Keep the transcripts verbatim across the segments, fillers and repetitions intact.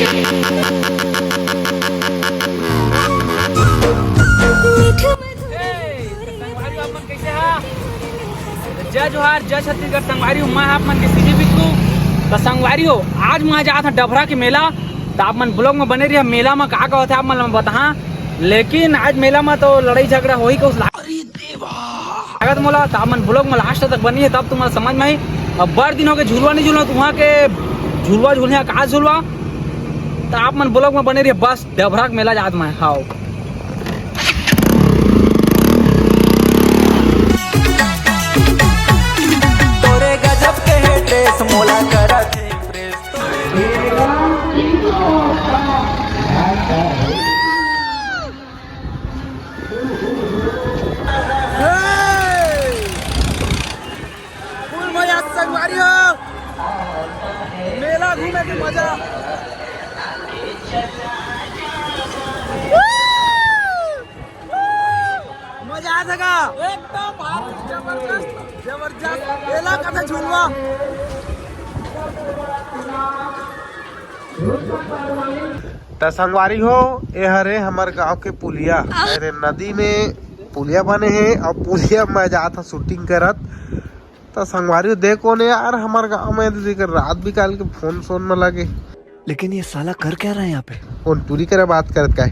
संगवारी हो, आप मन कैसे हा? जय जोहार, जय छत्तीसगढ़ संगवारी हो, मैं आप मन के सीजी बिक्कू। तो संगवारी हो, आज मैं जात हूँ डभरा के मेला, तो आप मन vlog में बने रहिए। मेला में का का होथे आप मन ल मैं बताहा, लेकिन आज मेला में तो लड़ाई झगड़ा होही कुछ ला- अरे देवा। लागत मोला, तो आप मन vlog में last तक बनी है, तब तुम्हारा समझ में आई। अब बड़ दिन हो गए झुलवा नहीं झुलवा, तुम्हारा के झुलवा झुलिया का झुलवा, तो आप मन vlog में बने रहिए। बस डभरा के मेला जात मैं हाव। तोरे गजब के ड्रेस मोला करत हे प्रेस। फुल मजा संगवारी हो, मेला घूमे के मजा। मजा आ जाएगा एकदम भारी, जबरदस्त, जबरदस्त मेला का था झुलवा। त संगवारी हो, ए हरे हमर गांव के पुलिया। अरे नदी में पुलिया बने हे और पुलिया में जात ह shooting करत। त संगवारी हो, देख कोन हे यार हमर गांव में, देख रात बिकाल के फोन सोन में लगे। लेकिन ये साला कर क्या रहा है यहाँ पे? फोन टूरी करे बात करत का हे?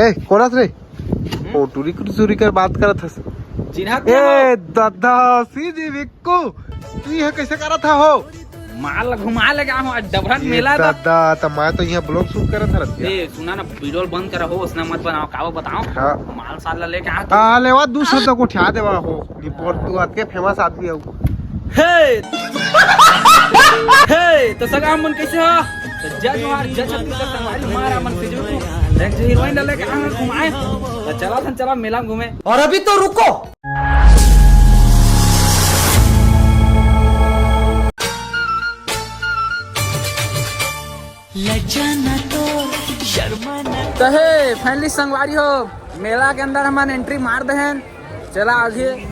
ए, कोन हस रे? फोन टूरी, टूरी कर बात करत हस। चिन्हत ए, नहीं हो? दादा, सीधी बिक्कू, तू ये कैसे करत हा हो? माल घुमा ले गया हूँ, आज डभरा के ये मेला था। दादा, त मैं तो यहाँ vlog shoot करत हरत ए, सुना ना, video बंद करा हो, उसने मत बनाओ, का वो बताओ? हाँ। माल साल ला लेके आ तू। आ, लेवा, दू शब्द को ठा देवा हो, रिपोर्ट तू आके famous आदमी हो। हे! हे! तो सगा मन कैसे हो? तो जय जोहार, जय छत्तीसगढ़, संगवारी, हमारा मन से जो देख जो हीरोइन डाले के आंगन घुमाए। तो चला थन, चला मेला में घूमे। और अभी तो रुको। लज्जा ना तो, शर्मा ना। तो हे, finally संगवारी हो, मेला के अंदर हमन entry मार दे हन। चला आगे।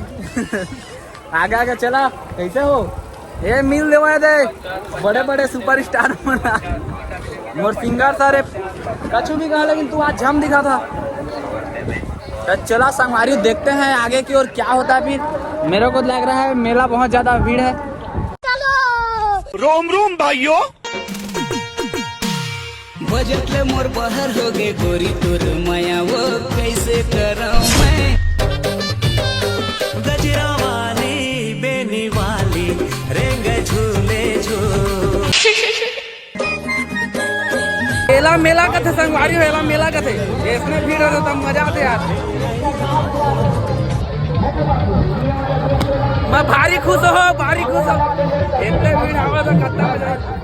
आगे, आगे चला। कैसे हो? ए, मिल देवा दे। बड़े, बड़े superstar मन। मोर singer सारे कछु भी कहा, लेकिन तू आज झम दिखा था। तो चला संगवारी, देखते हैं आगे की ओर क्या होता है। फिर मेरे को लग रहा है मेला बहुत ज्यादा भीड़ है। रोम रोम भाइयों। बजट ले मोर बहर हो गे गोरी तोर मया वो कैसे करम मैं। गजरा वाली बेनी वाली रेंग झूले झूल। एला मेला कथे संगवारी हो, एला मेला कथे। इसमें भीड़ हो तो तब मजा आते यार। मैं भारी खुश हो, भारी खुश हो। इतने भीड़ आवा तो खत्म हो जाए।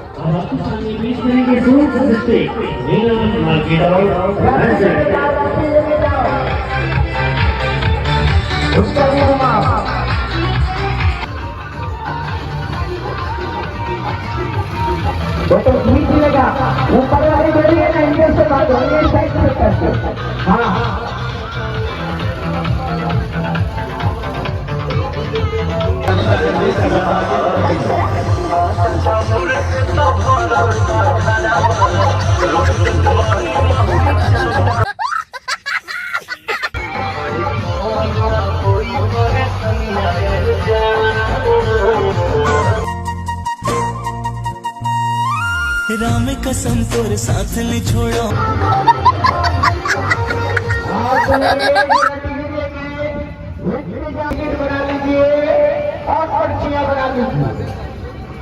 वो तो ठीक मिलेगा, ऊपर वाली जोड़ी है ना, इनके से बात हो रही है, side से करके। हाँ, हाँ। राम कसम तोर साथ नहीं छोड़ो। आप लोग एक मिनट के लिए एक मिनट बना लीजिए और पर्चियां बना लीजिए।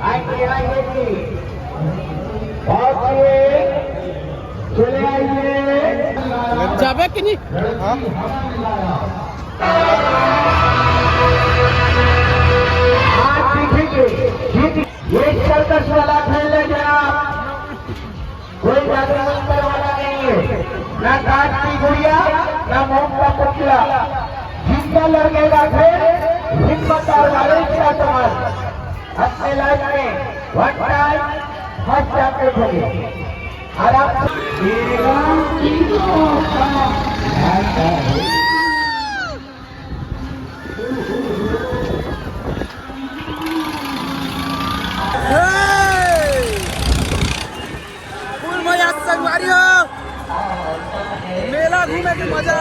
आइए, आइए जी। पहुंचिए, चले आइए। जाबे कि नहीं? हाँ? आज दिखेंगे, ये सर्कस वाला खेल ले गया। कोई जादू मंत्र वाला नहीं है, ना काठ की गुड़िया, ना मोम का पुतला। जिनका लड़के का खेल, हिम्मतदार वाले का सवाल। अपने लाइफ में वन टाइम फर्स्ट चैंपियन होंगे। आराम से। फुल मजा मजा।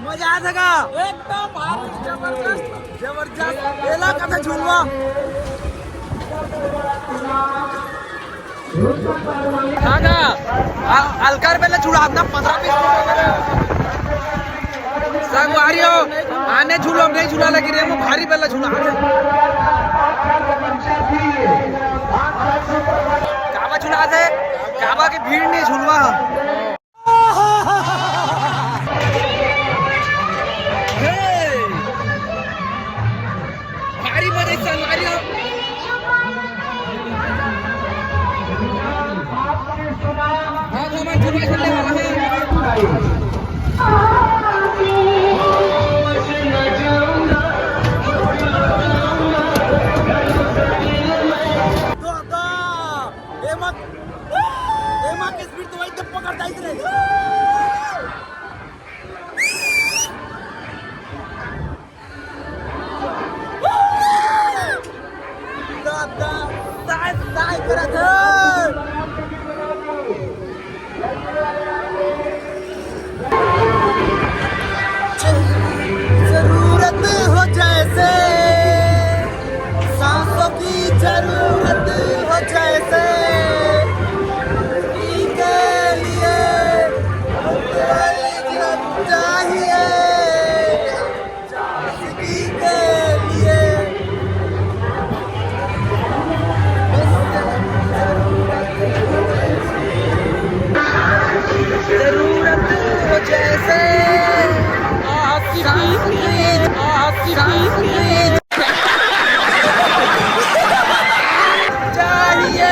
मजा आ सका। एकदम भारी, जबरदस्त। जबरदस्त। एला कथे झुलवा। काका, अ-, अलकर बेला छुड़ात ना पन्द्रह बीस मिनट। संगवारी हो, आने झूलो, नहीं झूला, लेकिन ये भारी बेला छुड़ा। काबा छुड़ा थे, काबा के भीड़ नहीं झुलवा। हे! भारी मजा संगवारी हो। हाँ, तो हमारे झुलवा झूलने वाला है। दादा, एमा, एमा के स्पीड तो वही पकड़ जाइत रहे। दादा, दाई, दाई करत हे। जरूरत हो जैसे, सांसों की जरूरत हो जैसे, के लिए चाहिए। जरूरत हो जैसे आशिकी, आशिकी चाहिए।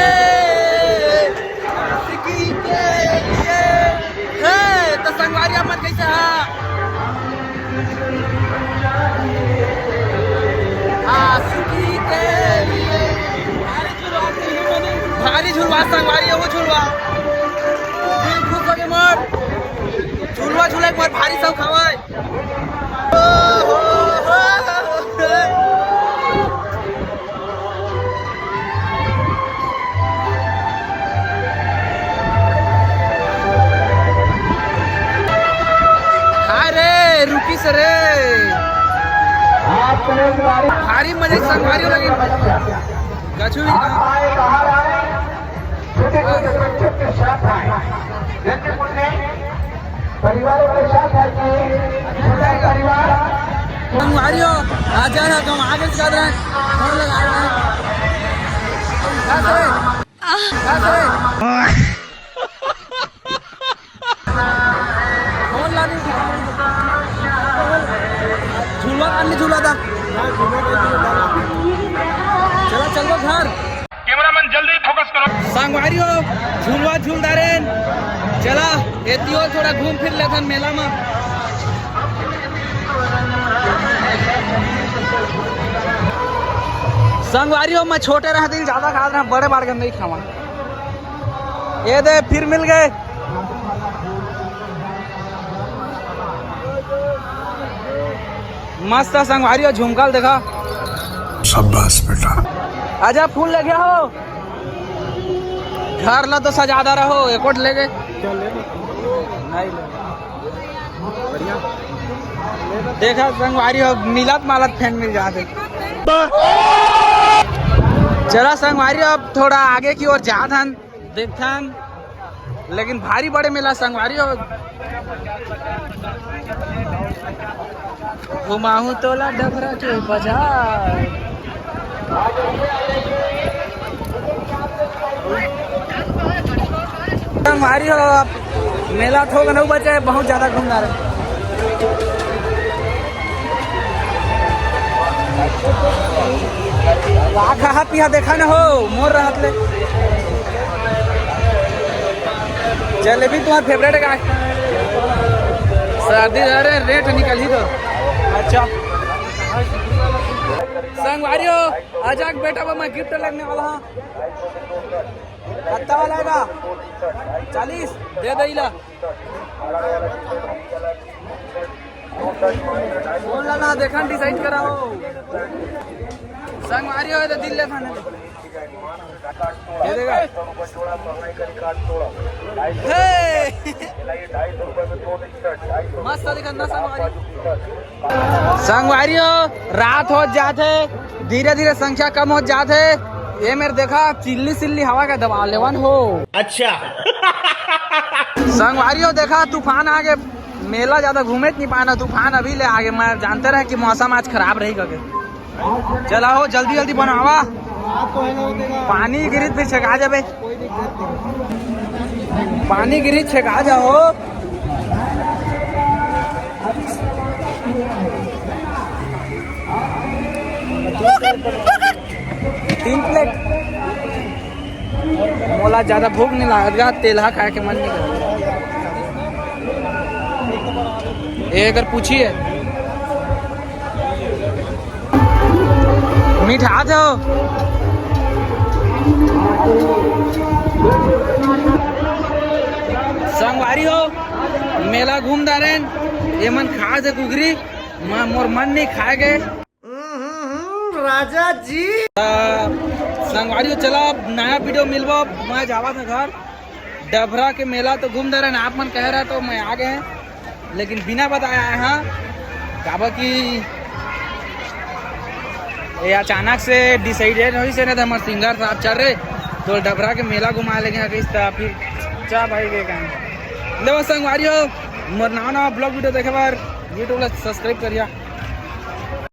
आशिकी के लिए। हे, तो संगवारी अपन कैसे हा? आशिकी के लिए। भारी झुलवा संगवारी, वो झुलवा। दिल खुश हो गए मोर। झुलवा झूले मोर भारी सब खवाए। अरे रुकी से रे। भारी मजे संगवारी लगे। कछु भी। छोटे छोटे बच्चों के साथ आए। जल्दी बोलते हैं। परिवारों के साथ आइए। छोटा परिवार। संगवारी हो, आ जा ना, हम आगे से ज्यादा फोन लगा रहे हैं। क्या करे? क्या करे? फोन लाने झूला, अन्य झूला था। चला, चल वो घर। कैमरामैन, जल्दी फोकस करो। संगवारी हो, झुलवा झूल डारेन। चला, एतियो थोड़ा घूम फिर लेथन मेला में। संगवारी हो, मैं छोटे रहते ही ज्यादा खात रहा, बड़े बाढ़ के नहीं खावा। ये दे, फिर मिल गए। मस्त संगवारी हो, झुमका ल देखा। शाबाश बेटा। आजा, फूल ले गया हो। घर ला तो सजादा रहो, एक वोट ले गए। क्या ले? नहीं ले। बढ़िया। देखा संगवारी हो, मिलत मालत फेन मिल जाते। चला संगवारी हो, अब थोड़ा आगे की ओर जात हन। देखथन, लेकिन भारी बड़े मेला संगवारी हो। घुमाहूं तोला डभरा के बाजार। संगवारी हो, अब मेला थोक नौ बजे, बहुत ज्यादा घूमना रहे। का खाहा पिहा देखा न हो, मोर रहत ले। जलेबी तुम्हार फेवरेट का? सर्दी, अरे रेट निकल ही दो। अच्छा। संगवारी हो, आजा के बेटा बा, मैं गिफ्ट लेने वाला हूँ। कत्ता वाला है ना? चालीस? दे दे इला। कौन लाना, देखा, डिसाइड करा हो। संगवारी हो तो दिल ले थाने। ये देखा। हे! मस्त दिखत ना संगवारी। संगवारी हो, रात हो जात हे, धीरे धीरे संख्या कम हो जात हे। ये मेर देखा, चिल्ली सिल्ली हवा का दबा लेवन हो। अच्छा। संगवारी हो, देखा तूफान आगे, मेला ज्यादा घूमे नहीं पाना, तूफान अभी ले आगे। मैं जानते रहे कि मौसम आज खराब रही करके। चला हो, जल्दी जल्दी बनावा, पानी गिरित फिर छेका जाबे। पानी गिरित छेका जाओ। तीन प्लेट। मोला ज्यादा भूख नहीं लागत गा, तेलहा खाए के मन नहीं करत। ये अगर पूछिए, मिठा दो। संगवारी हो, मेला घूम डारेन, ये मन खा दे कुकरी, म-, मोर मन नहीं खाए के। हम्म, राजा जी। त संगवारी हो, चला अब नया वीडियो मिलबो। मैं जावा था घर, डभरा के मेला तो घूम डारेन, आप मन कह रहा तो मैं आ गए, लेकिन बिना बताया आया हाँ, काबर कि ये अचानक से डिसाइडेड होइस हे ना, तो हमारे सिंगर साहब चल रहे, तो डभरा के मेला घुमा लेंगे कहीं, तो फिर चा भाई के काम। ले बस संगवारी हो, मोर नवा नवा ब्लॉग वीडियो देखे बार YouTube ला सब्सक्राइब करिया।